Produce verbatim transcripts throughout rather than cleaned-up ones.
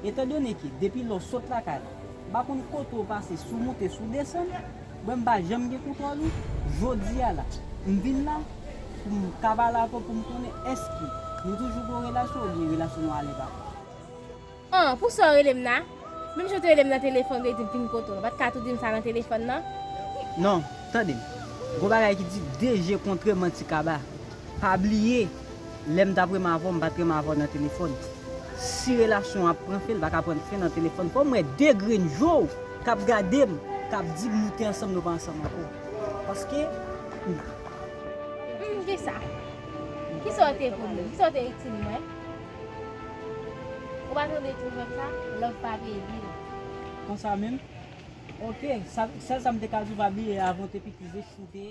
Etandone ke depi lè w sot lakay la, m pa konn kote w pase, si w monte, si w desann, mwen m pa janm gen kontwòl ou, jodi a la, m vin la pou m ka pale avè w pou m konnen èske nou toujou gen yon relasyon oubyen relasyon nou ale papa. An, pou sa w rele m la? Menm jan w te rele m nan telefòn, w te di m vin kote w la. W pa t ka tou di m sa nan telefòn nan? Non, tande m. Gon bagay ki di de je kontre manti kaba. Pa bliye, lè m t ap renmen avè w, m pa t renmen avè w nan telefòn. Si relasyon an ap pran fen, l pa ka pran fen nan telefòn. Fò m wè de grenn je w k ap gade m, k ap di m nou te ansanm, nou pa ansanm ankò. Paske, hmm, kisa? Kisa w te pou mwen? Kisa w te itil mwen? Ou pa tande ti jwèt sa? Love pa peye bil. Konsa menm? Ok, sa, sèl sa m te ka di w, pa bliye avan w te piti je si w te.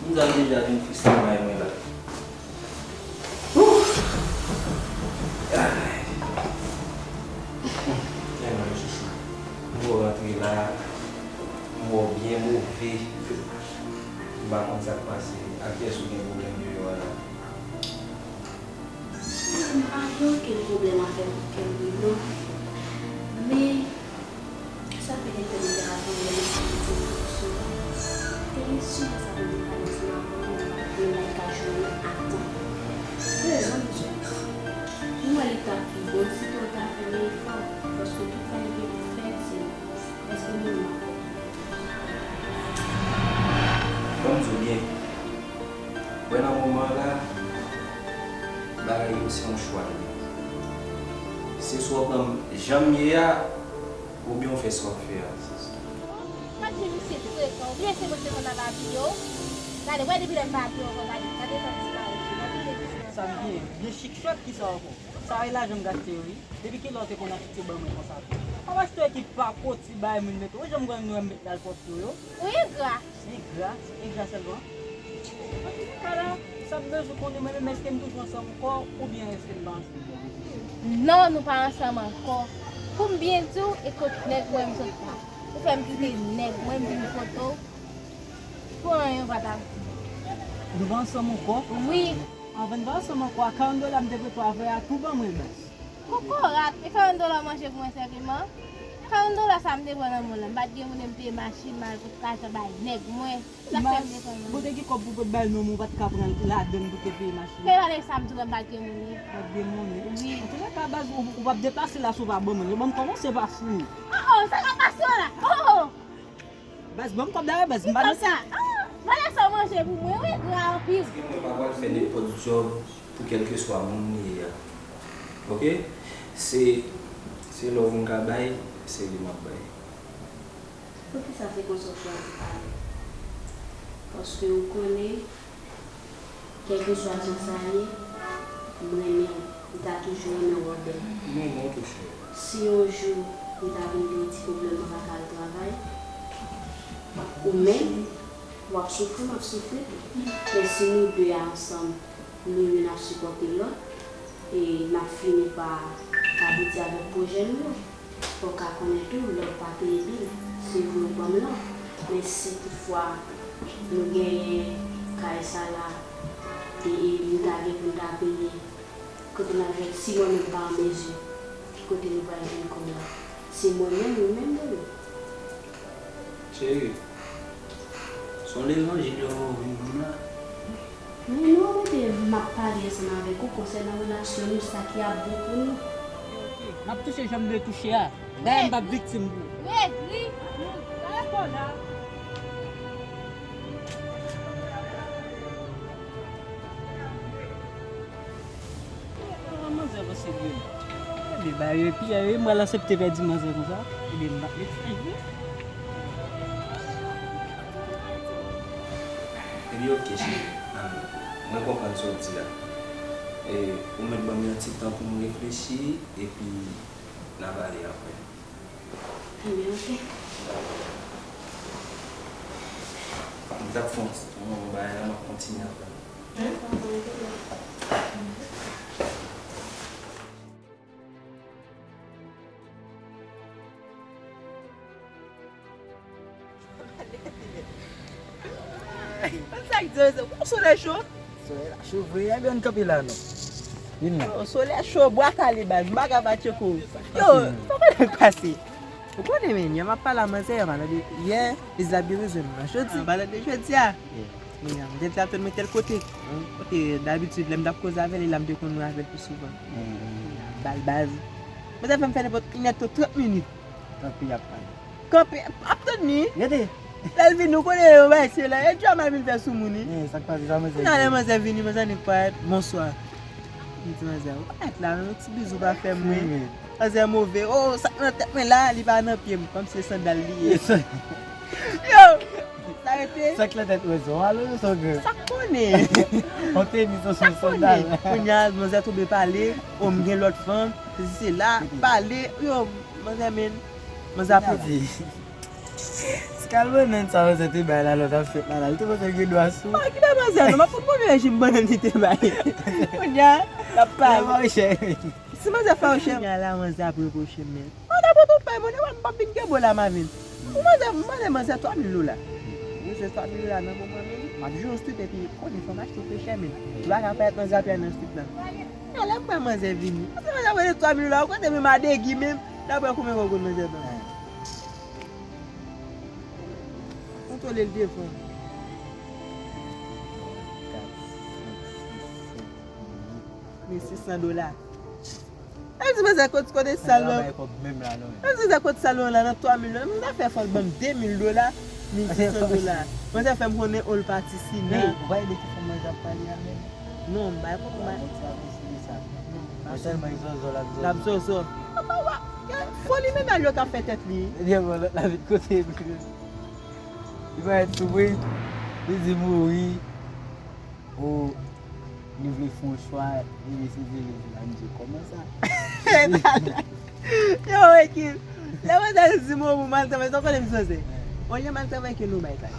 Moun sa deja vin fiks nan may mwen la. Ay. Tèlman chouchou. M wè w rantre la, m wè w byen move. M pa konn sa k pase. Ak kiyès ou gen pwoblèm deyò a la? M pa gen okenn pwoblèm avèk okenn moun, non. Men, sa fè de tan m te ap tann yon mesaj pou Solange. E li sipoze ap vin pale ansanm avè w, men m pa t gen lè ka jwenn li a tan. Rezon m di w. M wè li t ap pi bon si te w ta fè yon efò, paske tout sa li gen pou fè, se mwen. Èske nou renmen avè l? Ban m di w byen. Wè nan moman la, bagay yo se yon chwa l ye. Se swa w pran m jan m ye a, oubyen w fè sa w ap fè a. Pa di misye frekan, oubyen se mwen ki te konn ap abiye w. Gade, wè depi lè m pa abiye w ankò, gade, gade jan m disparèt yo. Sa m gen, gen chik chòt ki sa ankò. Sa e lajan m gaste yo wi. Depi kilè w te konn achte ban mwen konsa tou? Papa achte ki pa poti bay moun met. Ou janm konn nou met dal pòt yo yo? Ou engra. Engra? Engra sèlman? Antouleka la, sa m bezwen konnen mwen menm, èske m toujou ansanm ankò oubyen èske m pa ansanm ankò? Non, nou pa ansanm ankò. Pou m byen di w, e kot nèg mwen m sot la. Ou fè m kite nèg mwen, m vin kote w pou anyen w pa t ap di. Nou pa ansanm ankò? Wi. Anvan n pa ansanm ankò, a karant dola m te prete w avè a, tou ban mwen l baz. Kokorat, e karant dola w manje pou mwen sèlman? Karant dola sa m te pran nan men w la, m pa t gen moun, m peye machin, m al pot lajan bay nèg mwen. Sa k fè m desann nan. Kote ki kòb pou pot bay nonm ou pa t ka pran ladann pou te peye machin? Fè pale sa m di w la, m pa t gen moun wi. Pa t gen moun wi? Wi. Antouleka baz, ou, ou p ap deplase la si w pa ban mwen l. Ban m kòmanse pa fou. Oh oh, sa k ap pase w la? Oh oh. Baz, ban m kòb la wi baz, m pa nan sa. Ah, pale sa w manje pou mwen wi, gra anpil. Paske mwen pa pral fè nenpòt djòb pou kèlkeswa moun li ye a. Ok? Se, se love m ka bay, se li m ap bay. Poukisa se konsa w chwazi pale? Paske ou konnen, kèlkeswa jan sa ye, m renmen w, m ta toujou renmen w anbèl. M renmen w tou, cheri. Si yon jou m ta vin gen yon ti pwoblèm, mwen pa ka al travay, ou menm, w ap soufri, m ap soufri tou. Men si nou de a ansanm, nou youn ap sipòte lòt, e n ap fini pa abitye avèk pwojè nou yo. Fò w ka konnen tou, love pa peye bil, se vre w ban m love, men si toutfwa nou genyen kay sa la, e, e nou ta gen pou n ta peye, kote n ap jwenn, si mwen menm pa an mezi, ki kote nou pral jwenn kòb la? Se mwen menm, ou menm, nou menm. Cheri, se yon levanjil yo voye w vin ban m la. Men non, rete, m ap pale ansanm avèk ou konsènan relasyon nou, sa ki ap bon pou nou. Ok, ok. M ap touche jan m dwe touche a. Dayè m p ap viktim pou ou. Egri. Manzè panse ke ebyen bagay yo epi, e, m pral aksepte pèdi manzè konsa. Ebyen m p ap met frè. Ebyen oke cheri, mwen konprann sa w di a. E, ou mèt ban m yon ti tan pou m reflechi epi n a pale apre. Ebyen oke. M t ap fè yon ti, yon bagay la, m ap kontinye apre. Sa k di yo, se pou solèy cho. Solèy la cho vre, ebyen ann kanpe la non. Vin la. Yo, solèy cho, bwa kale baz, m pa ka pa tcheke w. Yo, sa pa nan pase. Ou konnen men, yè m ap pale a manzè, yè m pale de yè, Lizab gen bezwen m nan jodi. M pale de jodi a. Men, m te di ap tann mwen tèl kote. Kote, dabitid, lè m t ap koze avè l, e la m te konn wè avè l pi souvan. Bal baz. Manzè fè m fè nenpòt inèdtan, trant minit. Kanpe ap pale. Kanpe, ap tann li. Gade. Lè l vini, ou konnen yo bay se la. E djòl mal vin fè sou moun, wi. Men, sa k pase sa, manzè? Kounya lè manzè vini, manzè annik parèt. Bonswa. M di manzè, ou parèt la, non, yon ti bizou pa fè m, wi. Manzè move. Oh, sa k nan tèt mwen la, li pa nan pye m. Kòmsi se sandal li ye. Yo! Sa rete. Sa k nan tèt mwen, se yon alo, se yon grenn. Sa k konnen? On tenis, se yon sandal. Kounya, manzè tonbe pale, oh, m gen lòt fanm, sesi sela, pale, yo, manzè men, manzè ap pèdi. Ti kalbonèt sa manzè te bay la lòt ap fèt la, la. Li te panse l gen dwa sou. Ah, ki bay manzè non, m ap fout move rejim bannann li te bay. Kounya, l ap pale. Li pa chè. Si manzè fè w chè. Kounya la, manzè ap repwoche m, men. Manzè pote w pay, monè, m p ap vin kenbe w la, m a vin. Ou manzè, m mande manzè twa mil dola. Manzè twa mil dola nan moman, men. M ap jwe yon strip epi konnen fò m achte w pe chè, men. Ou pa ka parèt nan zafè nan strip la. Alè, m wè manzè vini. Manzè, manzè voye twa mil dola, ou konnen, men m a degi, men. Daprè konbyen w konn manzè ban m? Kontwole l devan. Kat, senk, sis, sèt, uit. Mil sis san dola. Èl di manzè kote, kote sal lan. Èl di manzè kote sal lan nan twa mil dola. Manzè fè fò l ban m de mil dola, mil sis san dola. Manzè fè m konnen o l pati si non. Ou pa ede ki fanm manzè ap pale a menm? Non, m bay kòb mwen. Mwen sèlman zòzò l ap zòzò. L ap zòzò. Apa w ap foli menm al yo k ap fè tèt li. Ebyen bon, lòt la vin kote li. Li parèt sou mwen. Li di m wi. O, li vle fè yon chwa, li vle sezi li la, m di kòman sa? Yo, ekip. Lè manzè di m o pou m al travay, sa w konnen m sezi. Olye m al travay ke nou bay kay.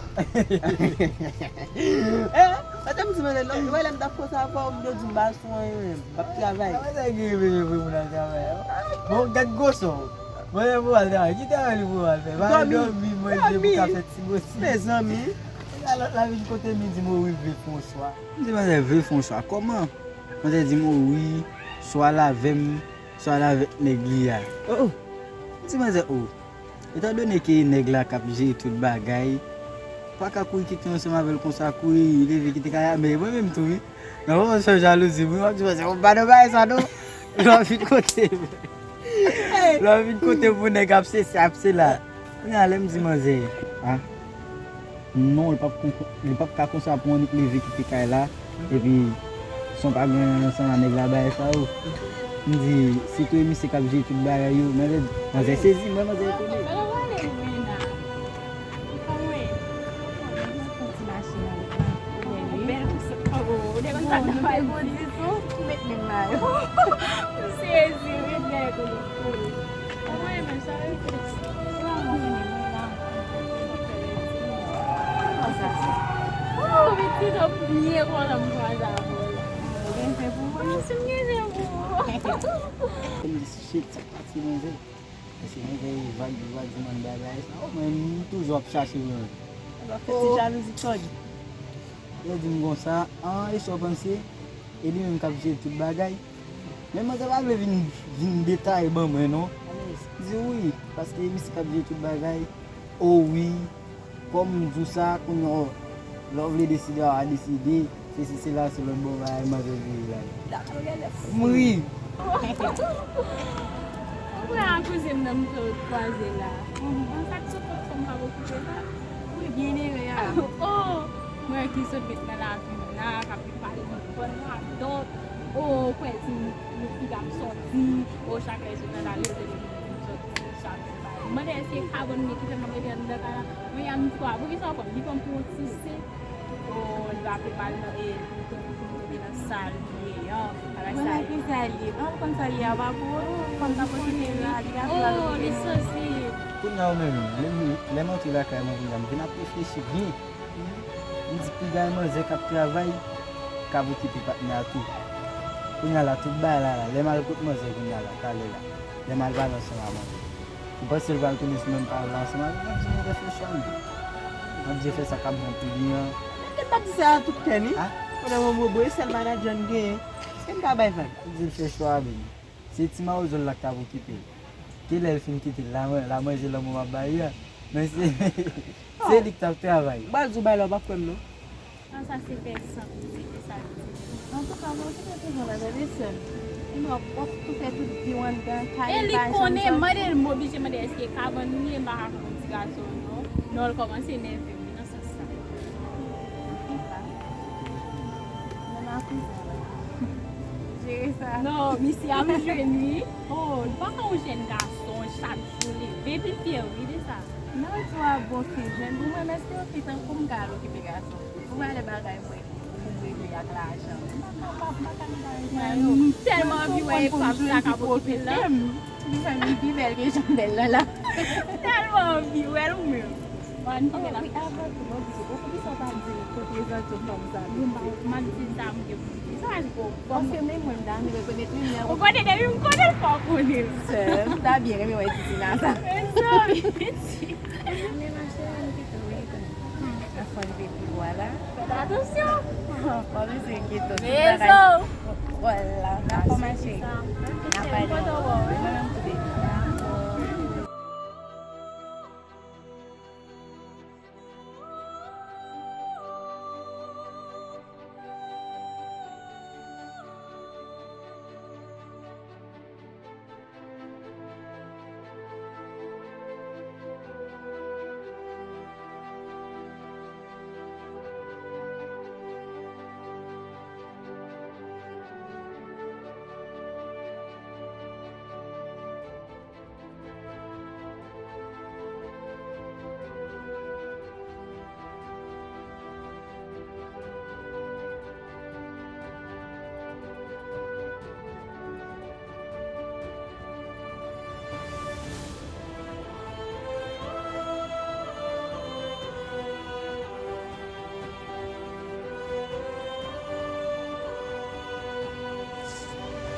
Eh, pandan m di manzè, lè m, lè m t ap konsa avè w, m te di m pa sou anyen menm, m ap travay. Manzè ki reveye pou moun al travay. Bon, gad gwoso. Manzè pou al travay, ki travay li pou al fè? Pa dòmi, manje pou ka fè ti bosi. Mezanmi. Lòt la vin kote m, li di m o wi, vle fè yon chwa. M di manzè vle fè yon chwa kòman? Manzè di m o wi, swa l avè m, swa l avèk nèg li a. Oh, oh. M di manzè o, etandone ke nèg la k ap jere tout bagay, pa ka kouri kite ansanm avè l konsa, kouri leve kite kay la, men mwen menm tou wi. Nan moman sa jalouzi m wi, w ap di manzè o, m pa nan bagay sa non. Lè w vin kote m. Lè w vin kote m pou nèg ap sesi, ap sela. Kounya lè m di manzè, ah, non, li p ap konprann, li p ap ka konsa pou annik leve kite kay la, epi san w pa gen anyen ansanm a nèg la, bagay sa yo. M di, sitou e misye k ap jere tout bagay yo, manzè, manzè sezi, mwen manzè etone. Ou pa wè? Ou pa wè? Ou fè yon ti machin nan wout la. Ou bèl pou sa. Oh, ou te konn sa travay pou di tou. Ou met men m la. Ou sezi, ou met dèyè kole. Ou pa wè menm sa, wi. Ou pa wè menm la. Kòman sa? Oh, pitit, ou byen kontan m kwaze avè w la. Ou gen zen pou mwen? Si m gen zen pou ou. Kòm di shit, sa k pase manzè? Èske manzè yo vag, yo vag, di mwen bagay sa? Oh, mwen, m toujou ap chache mwen. Ou ap fè ti jalouzi tòg. Yo di m konsa, an, e sa w panse? E li menm k ap jere tout bagay. Men manzè pa vle vin, vin detaye ban mwen, non. Di wi, paske misye k ap jere tout bagay. O wi, kòm m di w sa, kounye a, lè w vle deside, w a deside. Sesi, sela, se lòt bò bagay, manzè vire la. M ri. Mwen a kouzin m nan m tou kwaze la. Bon, sa k sou kont fòm pa okipe sa. Wi, byen ere a. Oh, mwen ki sot met nan lavi m la, k ap vin pale nan bòn radòt. Oh, kwè di m, m piga m sòti. Oh, chak lè sot nan lari, yo te di m sòti, chak lè bay. Mwen, èske ka ban m ki fè m ap rete anndan kay la? Mwen, y a m di kwa, poukisa w pran m? Li pran m pou yon ti se. Oh, li pa fè mal nan, e, li tonbe, li tonbe nan sa l ye an. Bagay sa. Mwen ki sa l ye. An, konn sa l ye a, pa pou ou, konn sa pou li ye la, li ka fè l. Oh, li santi. Kounye a ou menm, lè m, lè m antre lakay mwen, kounye a, m vin ap reflechi byen. M di, piga e manzè k ap travay, k ap okipe patnè a tou. Kounye a la, tout bagay la, la, lè m al kot manzè kounye a la, talè la, lè m al pale ansanm a manzè. Ou panse l pral tounen sou menm pawòl la ansanm avè m? M ap di, "Mwen reflechi anpil." M ap di, "Fè sa k ap bon pou li an." Men kèt pa di sa a tout kè ni. Ah? Pandan mwen mwen bwe sèl manadjè n genyen. Èske n ka bay vag? M ap di l fè chwa a, baby. Se ti mawozo l la k t ap okipe l. Kilè l fin kite l? La, la manje lanmou m ap ba li a. Men se, se li k t ap travay. M pral di w bagay la, ou p ap kwè m non. An, sa se pèsan pou mete sa l di. Antouka, mwen kite toujou nan tande sè m. Epi w ap, w ap tou fè tout vi w anndan kay. E li konnen, mande l, m oblije mande èske kabann ou ye, m pa ka konn ti gason non. Non, l kòmanse nève m wi nan sans sa. Anpil pa. Menm a kouzin la. Jere sa. Non, misye ap jwenn wi. Oh, li pa ka yon jèn gason, chak jou leve, epi l fyè wi de sa. Nan tou a bon fi jèn pou mwen, men si yon fi tankou m ka al okipe gason. Pou valè bagay mwen, pou m regle ak lajan. M pa kapab, m pa ka nan bagay sa yo. M tèlman anvi wè epòk sa k ap okipe l lan. Li fè m pi bèl ke jan m bèl lan la. Tèlman anvi wè l ou menm. Ann kite l ap. Oh, wi, avan tou, mwen oblije. Ou konn kisa w pa di m prezante fanm sa. M pa, m ap di sa m gen pou m di. Sa pa di pou. Paske menm mwen, m ta renmen rekonèt li, men ou konnen depi m konnen l fò konnen l. Sè m, ta byen renmen wè Titina sa. Mezanmi. Mwen mache la, m kite w, wi, konnen. Afò n peyi w la. Fè atansyon. Fò misye enkyete w. Tout bagay. Wòla, afò mache. N a pale. Mwen menm tou depi.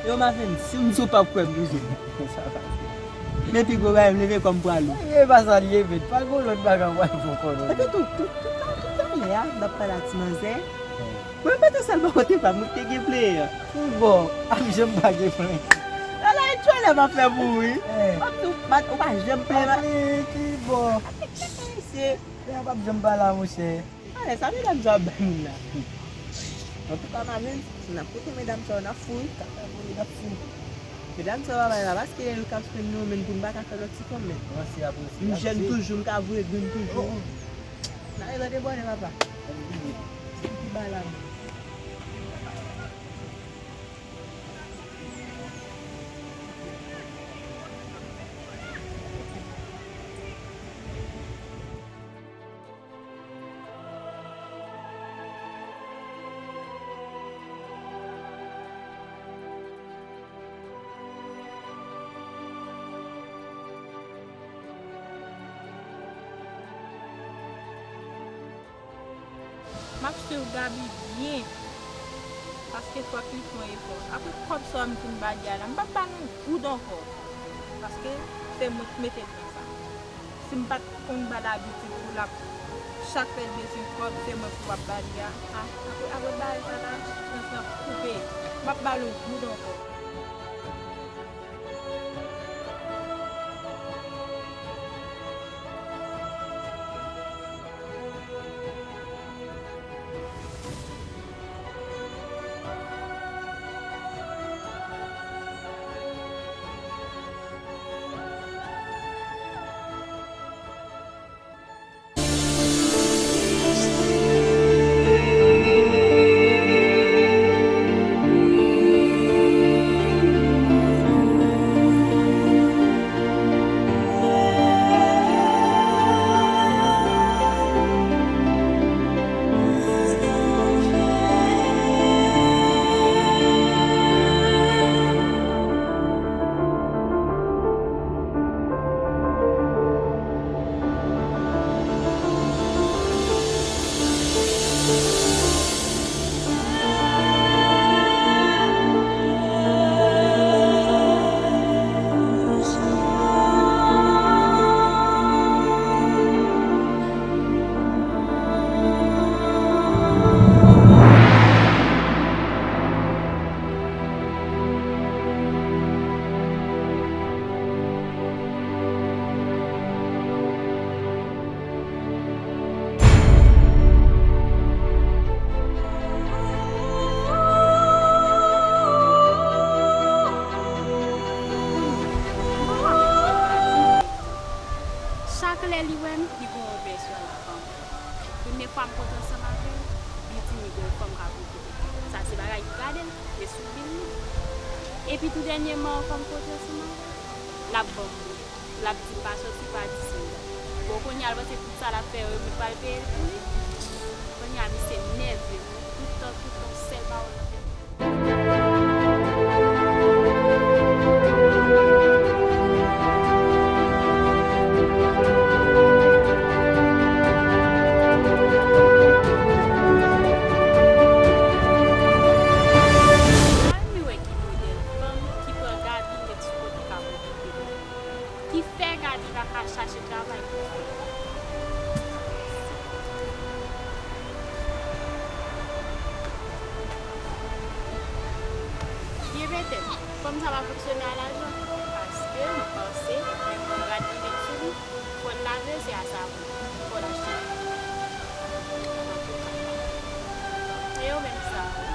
Yo, Mafin, si m sou p ap kwè m toujou. Sa va. Men pi gwo bagay, m leve kò m pral ou. E pa sa l ye, men pa gon lòt bagay w pral fè konnen. Epi tou, tout, tout, tout, tout talè a, n ap pale ak ti manzè. Mwen pa te sèlman kote pa m, mwen te gen plen. Ki bò? Ap janm pa gen plen. Ala e tchwalè m ap fè pou ou, wi. Ou pa janm plen. Ki bò? Mesye. Plen an p ap janm pa la, monchè. Alè, sa medam sa ap bay moun la? Antouka, Mafin, si n ap koute medam sa yo, n ap fou, wi. Kaka boule, n ap fou. Medam sa yo pa bay la, paske yo k ap swiv nou, men pou n pa ka fè lòt ti fanm, men. M jèn toujou, m ka voye grenn toujou. N a rezon de bòne, papa. Ki ba la, men. M ap swiv Gaby byen, paske fòk li fè yon efò. Apre kòb sa yo m fin ba li a la, m p ap ba l yon goud ankò, paske se mwen ki mete l nan sa. Si m pa t konn ba l abitid pou l ap chak lè l bezwen kòb, se mwen pou w ap ba li a. A, apre, apre bagay sa la, chans lan koupe. M p ap ba l yon goud ankò. Li gon yon vèsyon lafanm. Premye fwa m kontre ansanm avè l, li di m li gon fanm k ap okipe l. Sa se bagay ki gade l, e sou bil li. Epi tou dènyèman ankò m kontre ansanm avè l, l ap ban m mwen. L ap di m pa sòti, pa di sila. Bon, kounye a l panse tout sa l ap fè yo, m pral peye l pou li. Kounye a misye nève m wi. Toutan, toutan, sèl pawòl l ap fè. Ann wè ki modèl fanm ki pran Gaby met sou kote k ap okipe l. Ki fè Gaby pa ka chache travay pou fè. Byen petèt, fanm sa pa fonksyone a lajan, paske m panse menm jan Gaby met sou li, fò l lave, se a savon, fò l achte. Antouka, se yo menm sa wi.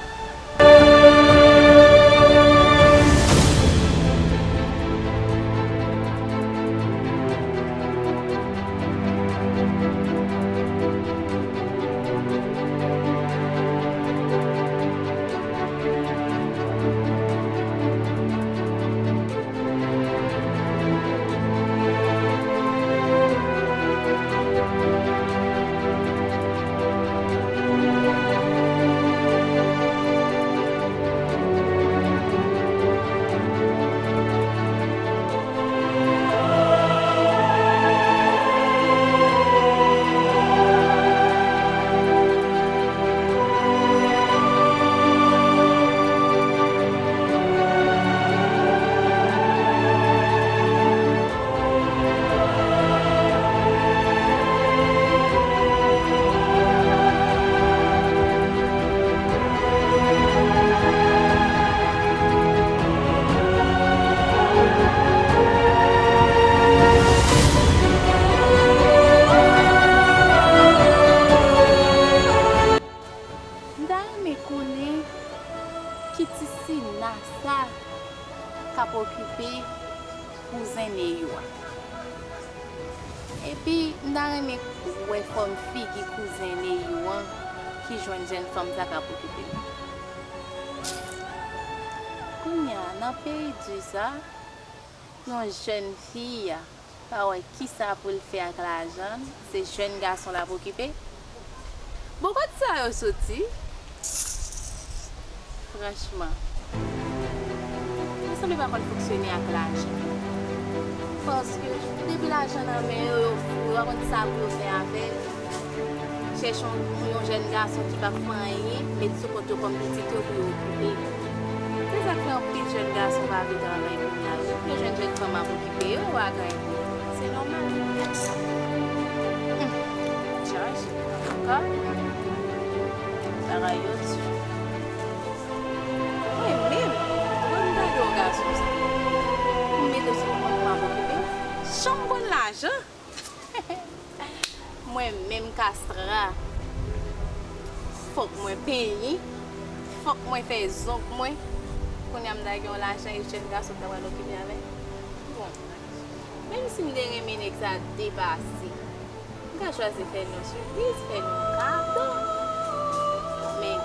M ta renmen konnen ki ti Sina sa k ap okipe kouzen Neyou a. Epi, m ta renmen wè fòm figi kouzen Neyou an ki jwenn jèn fanm sa k ap okipe l. Kounye a, nan peyi di sa, yon jèn fi a pa wè kisa pou l fè ak lajan l, se jèn gason l ap okipe. Bon, kot sa yo soti? Franchman, yo sanble pa konn fonksyone ak lajan. Paske depi lajan nan men yo, yo fou, yo pa konn sa pou yo fè avè l. Chèche yon, yon jèn gason ki p ap fè anyen, met sou kont yo kòm pitit yo pou yo okipe. Se sa k fè anpil jèn gason pa vle travay kounye a. Yo vle jwenn jèn fanm ap okipe yo, yo pa gen anyen pou yo fè. Se nòmal. Hmm. Chaje. Antouka, bagay yo di. Mwen menm, mwen m ta gen yon gason sa. Pou m mete sou kont mwen ap okipe l. Jan m konn lajan. Mwen menm Castra, fòk mwen penyen, fòk mwen fè zong mwen. Kounye a m ta gen yon lajan e jèn gason ta pral okipe avè l. Bon, menm si m te renmen nèg sa depase, m ka chwazi fè nou sipriz, fè nou kado. Men,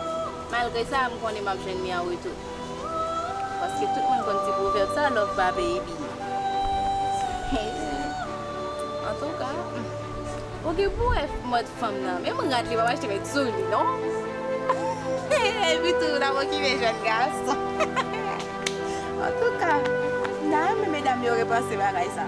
malgre sa, m konnen m ap jwenn li an retou. Paske tout moun konn ti pwovèb sa, love pa peye bil. Antouka, ou gen pou wè mòd fanm nan, menm rad li p ap achte met sou li, non? Epi tou, l ap okipe jèn gason. Antouka, m ta renmen medam yo repanse bagay sa.